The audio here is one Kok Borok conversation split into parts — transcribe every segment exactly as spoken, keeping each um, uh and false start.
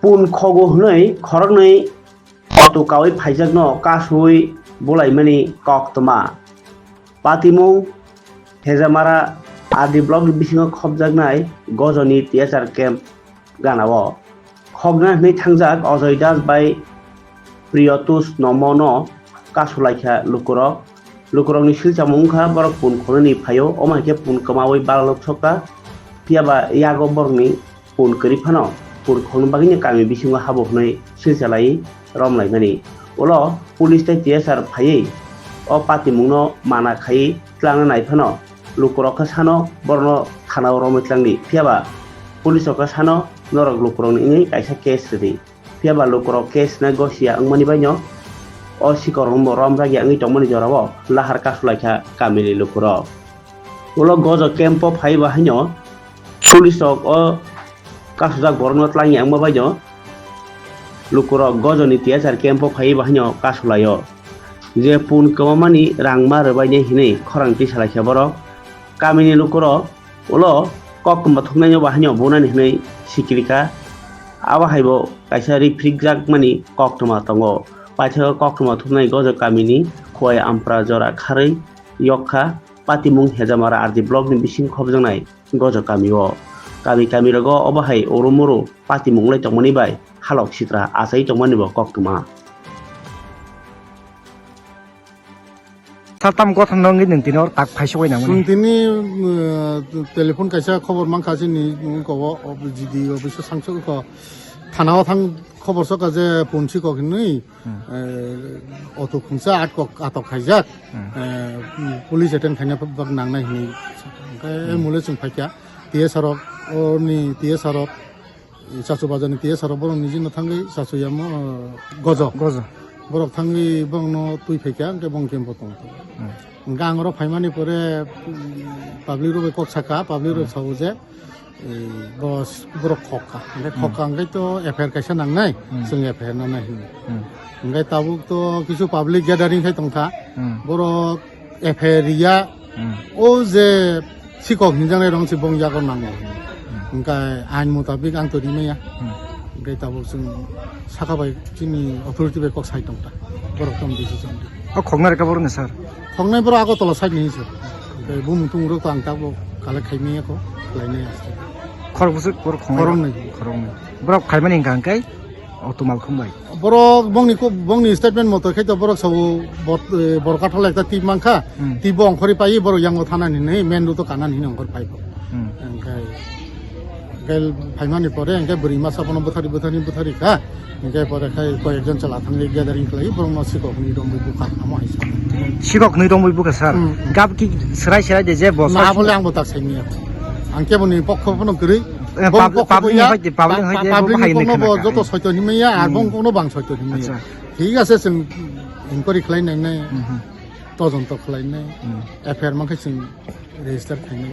Pun khogo hwnwi khoroknwi auto kaui phaijakno kasui bulaimani koktwma. Patimung Hejamara R D block ni bisingo khopjaknai Gojoni T S R camp ganao khokna hwnwi thangjak Ajoy Das bai Priyotush Nomo no kasulaikha lukurok. Lukurokni silchamung wngkha borok pun khonani phaio, omo hai khe pun kwmaui balalok sokha, phiyaba yago borokni pun kwrwi phano pun khogni bagwino kami bisingo habo hwnwi silchalai romlaimani. Ulo police tei T S R phaiwi o patimungno mana khaiwi twlangna nai phano lukurok khe sano borokno thanao romwi twlangdi, phiyaba police rok khe sano norok lukurokni wngwi kaisa case rwdi. Phiyaba lukurok case nai gosia wngmani baino o sikorokno bo romjakya wngwi tongmani jorao lahar kasulaikha kamini lukurok. Ulo Gojo camp o phaiba haino police rok o kasujak borokno twlangya wngma baino lukurok Gojoni T S R camp o phaiba haino kasulaio. Je pun kwmamani rang ma rwbainai hinwi khorang tisalaikha borok. Kamini lukurok ulo koktwma thumnaino bahaino bunani hwnwi sikirikha. Abo haibo kaisa riphrikjakmani koktwma tongo. Paithago koktwma thumnai Gojo kamini Khowai Ampra jora kharwi yokkha Patimung Hejamara R D block ni bising khopjaknai Gojo kamio. Kami kami rogo obo hai uru muru patimung wngwi tongmani bai halok sitra achai tongmani bo koktwma. Sir, tamo gothan no wngwi nwng tini oro tak phai sogwi nangmani? Chwng tini, uh, telephone kaisa khobor mankha chini, uh, ko, o, G D office o sangso ko, thana o thang khobor sokha je pun sikok hinwi, Hmm. eh, auto khungsa atkok atok khaijak, Hmm. eh, police attend khaina bak nangnai hinwi. Hwnkhe Hmm. mole chwng phaikha, T S R rok, oni T S R rok, Chachu Bazar ni T S R rok borok niji no thangwi chachu yamo, uh, Gojo. Gojo. Borok thangwi borok no twi phaikha, hwnkhe bong khe bo tong. Hmm. Hwnkhe ang oro phaimani pore, mm, public rok bai kok sakha, public rok Hmm. sao je, eh, bos borok khokha. Hwnkhe Hmm. khokha hwnkhe to F I R kaisa nangnai, Hmm. chwng F I R nangnai hinwi. Hmm. Hwnkhe tabuk to kisu public gathering khai tongkha. Hmm. Borok F I R ya, Hmm. o je sikok hinjaknai rong si bong yago nango. Hmm. Hwnkhe ain mutabik ang to rimaya. Hmm. Hwnkhe tabuk chwng saka bai chini authority bai kok sai tongkha. Borok tong decision di. O khoknai rwkha borok ni sir? Khoknai borok Agartala side ni sir. Hwnkhe bumung tumung rok to ang tabuk collect khai maya kho, khlainai aste. Khorok bwswk borok khoknai? Khoroknwi. Khoroknwi. Borok phaimani hwnkha hwnkhe? O Tumal Khumbai. Borok bongni ko-, bongni statement moto khe to borok sabo bot-, eh, Borkathal ekta tip mankha, Hmm. tip bo ongkhorwi paiwi borok yango thanani hinwi main road o kanani hinwi ongkhor phai kho. Hmm. Hwnkhe, hwnkhe phaimani pore hwnkhe bwrwi masa bono bwthari, bwthari, bwthari kha, hwnkhe pore khai koi ekjon chwla thangwi gathering khlaiwi borokno sikok hwnwi romwi bukha amo hai sa. Sikok hwnwi romwi bukha sir? Hmm, hmm. Gab ki swrai swrai de je bo Na sir bole ang bo tak saimanya. Ang keboni pokho phano kwrwi. Eh, Bong pub-, pokho public ni ya, hoi de, public pa-, hoi de, public bo ni hai ni kono bo khna kha. Joto soito hinmaya, ar Hmm. bong kono bang soito hinmaya. Acha. Thik ase, chwng inquiry khlai nai nai, Mhm. tojonto khlai nai, Hmm. F I R mankhe chwng register khai nai.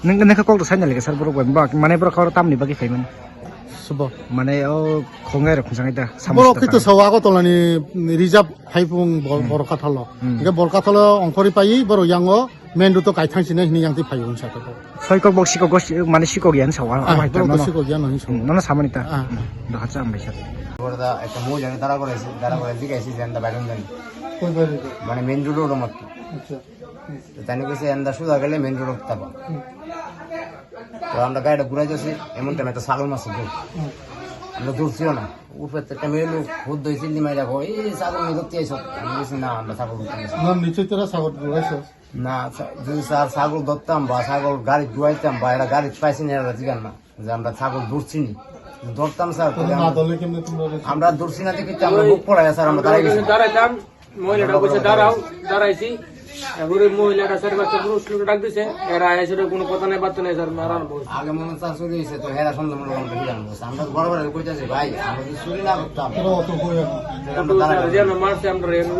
Nwng, nwng khe kok to sai nai le sir, borok bai, bak, mane borok khe oro tamni bagwi phai mani? Subo. Mane o khongai rok khunsangai da, Borok samosa khe to ta. Sao Agartala ni reserve phai phung bor-, Hmm. Borkathalo. Hmm. Hingke Borkathalo ongkhorwi paiwi borok yango main road o kaithang sinai hinui yang twi phai wngsa khe. Soi kok bok sikok gos-, mane sikok yan sawa, Ah, omo hai borok tamo to no. Sikok yan hinwi sawa. Hmm, nono samani ta. Ah. Hmm, doha cha ambai sa. Borda ekta mohila ni dara goraisi, dara goraisi gaisi jenda bairun jani. Koi bairun? Mane main road o mot. Acha. Tani kise enda suda gele main road tabo. Hmm. To amra gari gura jasi, emon time to sagol mas do. Hmm. Amra dur sio na. Upe te kami lu khud doi sili mai jago. Ei sagol ni dotti aiso. Ami kisi na amra sagol dotti aiso. Na niche tera sagol gura aiso. Na, sa-, jodi sar sagol dottam ba, sagol gari duaitam ba, era gari paisi ne era jigan na. Je amra sagol durchini. Dortam sar, Tole na dole kemne tumra resi? Amra durchina te kitte amra buk polai sar amra darai gesi. Darai tam, mohila da koise darao, daraisi. Ebore mohila da sar ba tabru sulu dak dise. Era aise kono kotha nai batta nai sar maran bos. Age mone sar suri ise to hera sonde mone kono bidan bos. Amra bor bor koitase bhai, amra jodi suri na kortam. Tole oto hoya. Amra darai. Jeno marse amra reno.